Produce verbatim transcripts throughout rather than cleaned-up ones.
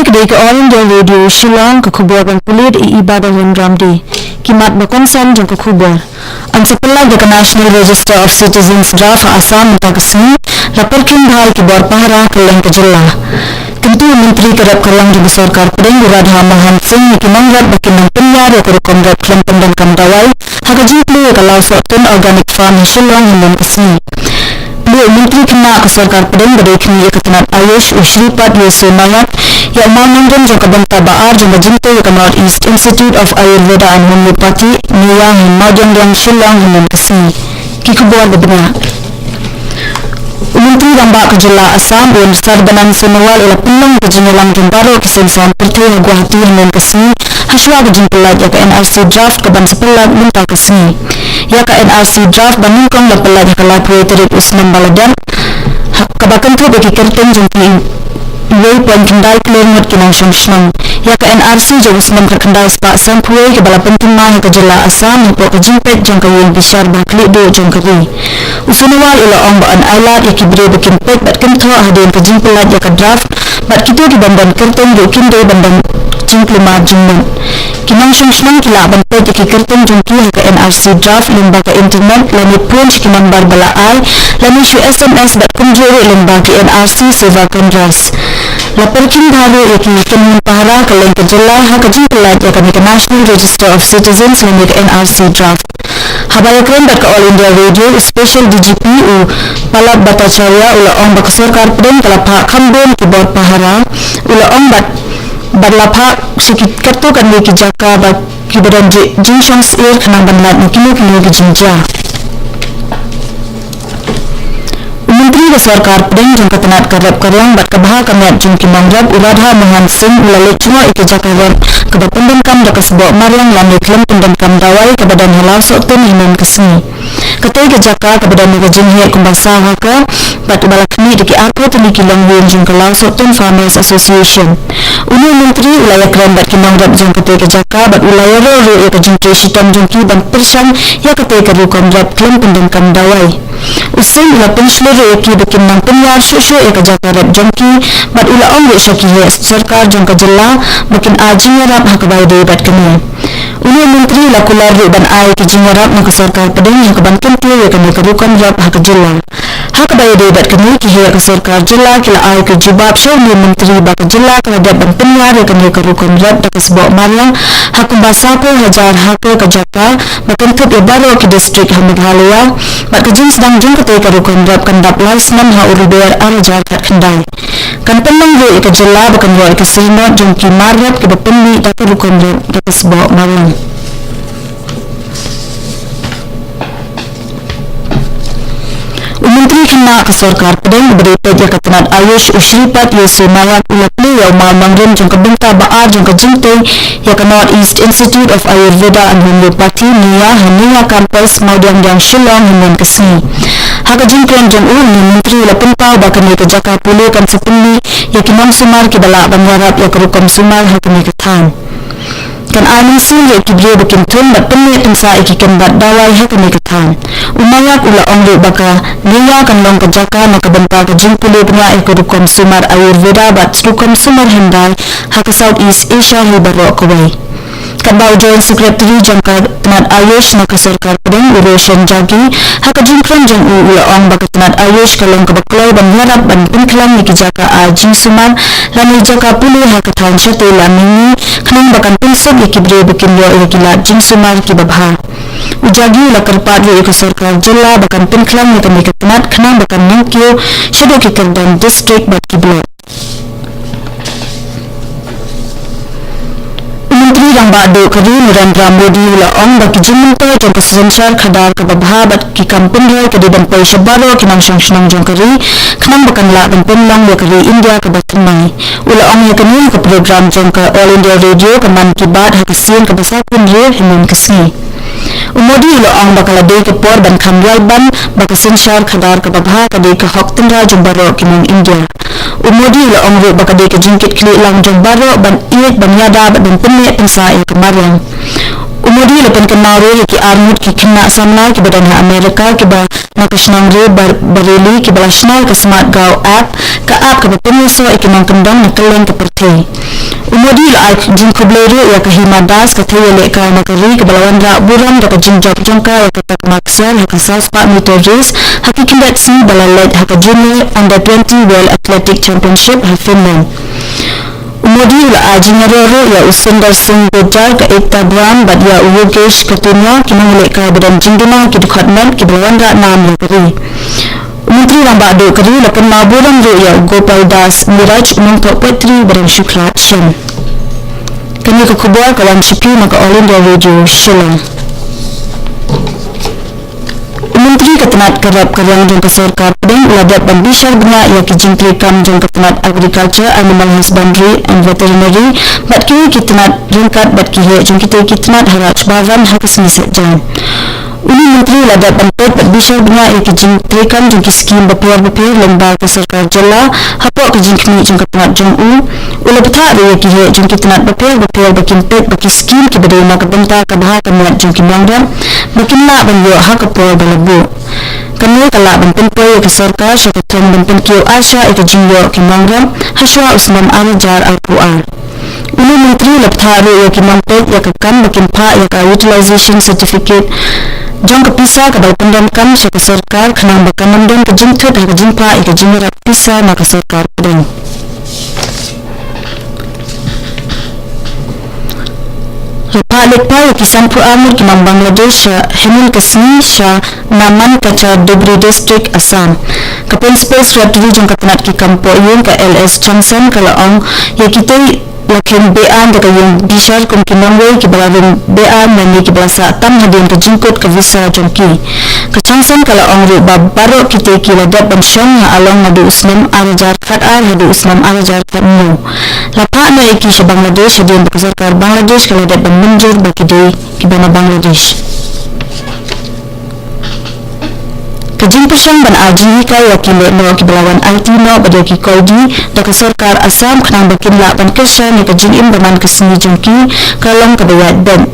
Ka dei ka All India Radio Shillong, ka khubor ban pule da i Iba Dahun Ramdi. Ki mat ba kongsan jong ka khubor. Yn sa pynlait da ka National Register of Citizens draft ha Assam mynta ka sngi, la pyrkhing bha ïa ki bor pahara kylleng ka jylla. Kyntu u Myntri ka rep ka riang jong ka sorkar pdeng u Radha Mohan Singh ïa ki nongrep ba kin nang pynïar ïa ka rukom rep khlem pyndonkam dawai ha ka jingplie ïa ka Lawsohtun Organic Farm ha Shillong hynnin ka sngi. Plie u Myntri khynnah ka sorkar pdeng ba dei khmih ïa ka tnat Ayush u Shripad Yeso Nayak ïa u mawnongrim jong ka bynta ba ar jong ka jingtei ïa ka North East Institute of Ayurveda and Homeopathy, NEIAH, ha Mawdiangdiang Shillong hynnin ka sngi. Ki khubor ba bniah. U Myntri Rangbah ka jylla Assam u N Sarbanand Sonowal u la pynlong ka jingïalang jong baroh ki seng sawdong pyrthei ha Guwahati hynnin ka sngi, hashwa ka jingpynlait ïa ka N R C draft kaban sa pynlait mynta ka sngi. Ïa ka N R C draft ba nyngkong la pynlait ha ka laiphew tarik u snem ba la dep, ha kaba kynthup ïa ki kyrteng jong ki wei point khyndai klur ngut ki nongshong shnong. Ïa ka N R C jong u snem khatkhyndai spah sanphew wei kaba la pynthymmai ha ka jylla Assam hapoh ka jingpeit jong ka ïing bishar ba khlieh duh jong ka ri. U Sonowal u la ong ba yn ailad ïa ki briew ba kin peit bad kynthoh hadien ka jingpynlait ïa ka draft, bad kito ki bym don kyrteng ruh kin dei ban don jingkulmar jingmut. Ki nongshong shnong ki lah ban peit ïa ki kyrteng jong ki ha ka N R C draft lyngba ka internet lane phone sha ki nambar ba la ai, lane shu S M S bad kumjuh ruh lyngba ki N R C Seva Kendras. La pyrkhing bha ruh ïa ki kynhun pahara kylleng ka jylla ha ka jingpynlait ïa kane ka National Register of Citizens lane ka N R C draft. Haba ïakren bad ka All India Radio, u Special D G P u Pallab Bhattacharya u la ong ba ka sorkar pdeng ka la phah kham bun ki bor pahara, u la ong bad, bad la phah sha ki katto katne ki jaka ba kiba don ji-, jingshong syier khnang ban lait na kino kino ki jingjia. U Myntri ka sorkar pdeng jong ka tnat ka rep ka riang bad ka bha ka miat jong ki nongrep u Radha Mohan Singh u la leit jngoh ïa ka jaka rep kaba pyndonkam da ka sboh mariang lane khlem pyndonkam dawai kaba don ha Lawsohtun hynnin ka sngi. Katei ka jaka kaba don ïa ka jingheh kumba saw acre bad uba la khmih da ki arphew tylli ki longïing jong ka Lawsohtun Farmers Association. Une u Myntri u la ïakren bad ki nongrep jong katei ka jaka bad u la ïaroh ruh ïa ka jingtrei shitom jong ki ban pyrshang ïa katei ka rukom rep khlem pyndonkam dawai. U Singh u la pynshlur ruh ïa ki ba kin nang pynïar shuh shuh ïa ka jaka rep jong ki, bad u la ong ruh sha ki heh sorkar jong ka jylla ba kin ai jingïarap ha kaba ïadei bad kane. Une u Myntri u la kular ruh ban ai ki jingïarap na ka sorkar pdeng ha kaban kyntiew ïa kane ka rukom rep ha ka jylla. Ha kaba ïadei bad kane, ki heh ka sorkar jylla ki la ai ka jubab sha une u Myntri ba ka jylla ka la dep ban pynïar ïa kane ka rukom rep da ka sboh mariang ha kumba sawphew hajar acre ka jaka, ba kynthup ïa baroh ki district ha Meghalaya, bad ka jingsdang jong katei ka rukom rep kan dap lai snem ha u Riber ar hajar khatkhyndai. Kan pynlong ruh ïa ka jylla ba kan ïoh ïa ka syrnod jong ki mar rep kiba pynmih da ka rukom rep da ka sboh mariang. U Myntri khynnah ka sorkar pdeng uba dei peit ïa ka tnat Ayush u Shripad Yeso Nayak u la plie ïa u mawnongrim jong ka bynta ba ar jong ka jingtei ïa ka North East Institute of Ayurveda and Homeopathy, NEIAH, ha NEIAH Campus, Mawdiangdiang, Shillong, hynnin ka sngi. Ha ka jingkren jong u, une u Myntri u la pynpaw ba kane ka jaka pule kan sa pynmih ïa ki nongsumar kiba lah ban ïarap ïa ka rukom sumar ha kane ka thaiñ. Kan ai mynsiem ïa ki briew ba kin thung bad pynmih pynsah ïa ki kynbat dawai ha kane ka thaiñ. U Nayak u la ong ruh ba ka NEIAH kan long ka jaka na ka bynta ka jingpule bniah ïa ka rukom sumar Ayurveda bad rukom sumar hyndai ha ka South East Asia hi baroh kawei. Katba u Joint Secretary jong ka tnat Ayush na ka sorkar pdeng u Roshan Jaggi, ha ka jingkren jong u u la ong ba ka tnat Ayush ka long kaba kloi ban ïarap ban pynkhlaiñ ïa ki jaka ai jingsumar lane jaka pule ha ka thaiñ shatei la mihngi khnang ba kan pynsuk ïa ki briew ba kin ïoh ïa ki lad jingsumar kiba bha. U Jaggi u la kyrpad ruh ïa ka sorkar jylla ba kan pynkhlaiñ ïa kane ka tnat khnang ba kan nangkiew shaduh ki kyrdan district bad ki block. U Myntri Rangbah Duh ka ri Narendra Modi u la ong ba ki jingmyntoi jong ka synshar khadar kaba bha bad ki kam pynroi ka dei ban poi sha baroh ki nongshong shnong jong ka ri khnang ba kan lah ban pynlong ïa ka ri India kaba thymmai. U la ong ïa kane ha ka program jong ka All India Radio ka Mann Ki Baat ha ka sien kaba saw phew hynriew hynnin ka sngi. U Modi u la ong ba ka la dei ka por ban kham ïaibam ba ka synshar khadar kaba bha ka dei ka hok tynrai jong baroh ki nong India. U Modi u la ong ruh ba ka dei ka jingkitkhlieh lang jong baroh ban ïeit, ban ïada bad ban pynmih pynsah ïa ka mariang. U Modi la pynkynmaw ruh ïa ki arngut ki khynnah samla kiba don ha Amerika kiba na ka shnong Rae Bar-, Bareilly kiba la shna ïa ka Smart Gaon app, ka app kaba pynïasoh ïa ki nongkyndong na kylleng ka pyrthei. U Modi la ai jingkhublei ruh ïa ka Hima Das, ka thei ïalehkai na ka ri kaba la wanrah burom da ka jingjop jong ka ïa ka takma ksiar ha ka saw spah meter race ha ki khyndiat sngi ba la leit ha ka Junior Under twenty World Athletic Championship ha Finland. U Modi u la ai jingïaroh ruh ïa u Sundar Singh Gurjar, ka Ekta Duan bad ïa u Yogesh Katunia, ki nongïalehkai ba don jingduna, ki dkhot met kiba la wanrah nam ïa ka ri. U Myntri Rangbah Duh ka ri la kynmaw burom ruh ïa u Gopal Das Miraj, u nongthoh poetry ba dang shu khlad shen. Kane ka khubor ka wan sha phi na ka All India Radio Shillong. U Myntri ka tnat ka rep ka riang jong ka sorkar pdeng u la dep ban bishar bniah ïa ki jingtreikam jong ka tnat Agriculture, Animal Husbandry and Veterinary bad kiwei ki tnat ryngkat bad ki heh jong kitei ki tnat ha Raj Bhavan ha ka sngi Saitjaiñ. Une u Myntri u la dep ban peit bad bishar bniah ïa ki jingtreikam jong ki skim bapher bapher lyngba ka sorkar jylla hapoh ka jingkhmih jong ka tnat jong u. U la bthah ruh ïa ki heh jong ki tnat bapher bapher ba kin peit ba ki skim kiba dei na ka bynta ka bha ka miat jong ki nongrep ba kin lah ban ïoh ha ka por ba la buh. Kane ka lah ban pynpoi ïa ka sorkar sha ka thong ban pynkiew arshah ïa ka jingïoh ki nongrep hashwa u snem ar hajar arphew ar. Une u Myntri u la bthah ruh ïa ki nongpeit ïa ka kam ba kin phah ïa ka Utilization Certificate jong ka pisa kaba la pyndonkam sha ka sorkar khnang ba kan ym don ka jingthut ha ka jingphah ïa ka jingïarap pisa na ka sorkar pdeng. La phah leit phah ïa ki sanphew ar ngut ki nong Bangladesh ha hynnin ka sngi sha Naman Kachar Dhubri District, Assam. Ka Principal Secretary jong ka tnat ki kam poh ïing, ka L S Changsan, ka la ong ïa kitei la kheiñ beaiñ da ka ïing bishar kum ki nongwei kiba la rung beaiñ lane kiba la sah tam hadien ka jingkut ka visa jong ki. Ka Changsan ka la ong ruh ba baroh kitei ki la dep ban shong ha Along naduh u snem ar hajar khatar haduh u snem ar hajar khatñiew. La phah noh ïa ki sha Bangladesh hadien ba ka sorkar Bangladesh ka la dep ban mynjur ba ki dei kiba na Bangladesh. Ka jingpyrshang ban ai jinghikai ïa ki lehnoh kiba la wan aiti noh bad ïa ki koidi da ka sorkar Assam khnang ba kin lah ban kyrshan ïa ka jingim ba man ka sngi jong ki ka long kaba ïaid beit.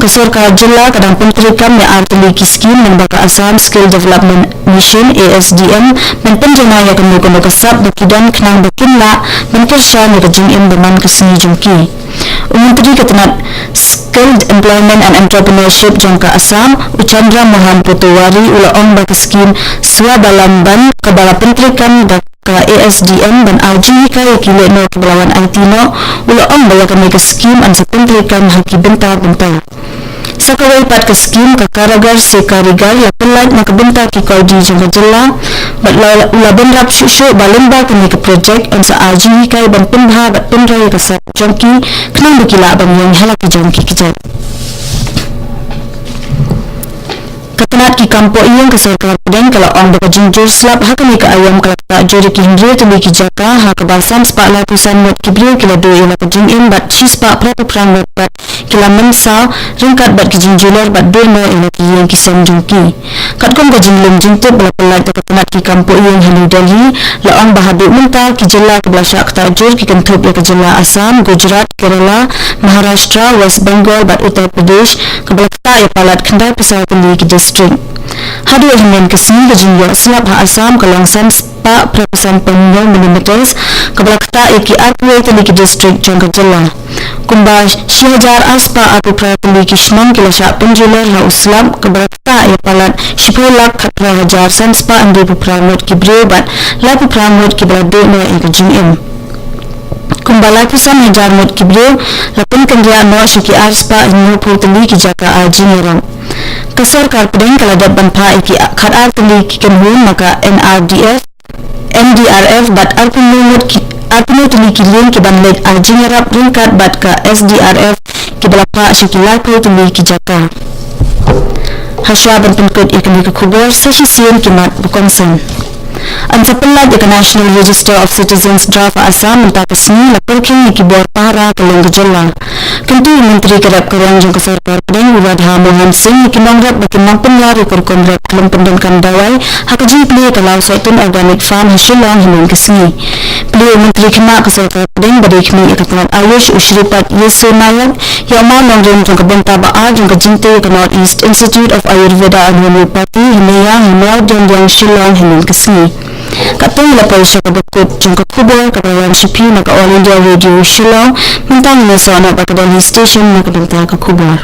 Ka sorkar jylla ka dang pyntreikam ïa ar tylli ki skim lyngba ka Assam Skill Development Mission, A S D M, ban pynjanai ïa kano kano ka sap ba ki don khnang ba kin lah ban kyrshan ïa ka jingim ba man ka sngi jong ki. U Myntri ka tnat Skilled Employment and Entrepreneurship jong ka Assam, u Chandra Mohan Patowary, u la ong ba ka skim Swabalamban kaba la pyntreikam da ka A S D M ban ai jinghikai ïa ki lehnoh kiba la wan aiti noh, u la ong ba ïa kane ka skim yn sa pyntreikam ha ki bynta bynta. Sa kawei pat ka skim ka Karagar se Karigar la pyllait na ka bynta ki koidi jong ka jylla bad la, u la bynrap shuh shuh ba lyngba kane ka projek yn sa ai jinghikai ban pynbha bad pynroi ïa ka sap jong ki khnang ba ki lah ban ïeng ha la ki jong ki kjat. Ka tnat ki kam poh ïing ka sorkar pdeng ka la ong ba ka jingjur slap ha kane ka aïom ka la ktah jur ïa ki hynriew tylli ki jaka ha kaba san spah laiphew san ngut ki briew ki la duh ïa la ka jingim bad shi spah phra phew phra ngut pat ki la mynsaw ryngkat bad ki jingjulor bad duh noh ïa la ki ïing ki sem jong ki. Katkum ka jinglum jingtip ba la pyllait da ka tnat ki kam poh ïing ha New Delhi, la ong ba haduh mynta ki jylla kiba la shah ktah jur ki kynthup ïa ka jylla Assam, Gujarat, Kerala, Maharashtra, West Bengal bad Uttar Pradesh, kaba la ktah ïa palat khyndai phew saw tylli ki district. Haduh hynnin ka sngi ka jingïoh slap ha Assam ka long san spah phra phew san point hynñiew millimeters, kaba la ktah ïa ki arphew wei tylli ki district jong ka jylla. Kumba shi hajar ar spah arphew phra tylli ki shnong ki la shah pynjulor ha u slap, kaba la ktah ïa palat shiphew lak khatphra hajar san spah hynriewphew phra ngut ki briew bad laiphew phra ngut kiba la duh noh ïa ka jingim. Kumba laiphew san hajar ngut ki briew la pynkynriah noh sha ki ar spah hynñiewphew tylli ki jaka ai jingïarap. Ka sorkar pdeng ka la dep ban phah ïa ki khatar tylli ki kynhun na ka N R D F, N D R F bad arphew ngut ki, arphew tylli ki lieng ki ban leit ai jingïarap ryngkat bad ka S D R F kiba la phah sha ki laiphew tylli ki jaka. Hashwa ban pynkut ïa kane ka khubor sa shisien ki mat ba kongsan. Yn sa pyllait ïa ka National Register of Citizens draft ha Assam mynta ka sngi, la pyrkhing ïa ki bor pahara kylleng ka jylla. Kyntu u Myntri ka rep ka riang jong ka sorkar pdeng u Radha Mohan Singh ïa ki nongrep ba kin nang pynïar ïa ka rukom rep khlem pyndonkam dawai ha ka jingplie ka Lao Sohtun Organic Farm ha Shillong hynnin ka sngi. Plie u Myntri Khynnah ka Sorkar Pdeng ba dei khmih ïa ka tnat AYUSH, u Shripad Yesu Nayak, ïa u mawnongrim jong ka bynta ba ar jong ka jingtei ïa ka North East Institute of Ayurveda and Homeopathy, hynne ïa ha Mawdiangdiang, Shillong, hynnin ka sngi. Katto ngi la poi sha kaba kut jong ka khubor kaba la wan sha phi na ka All India Radio Shillong. Mynta ngin ïasoh noh bad ka Delhi Station na ka bynta ka khubor.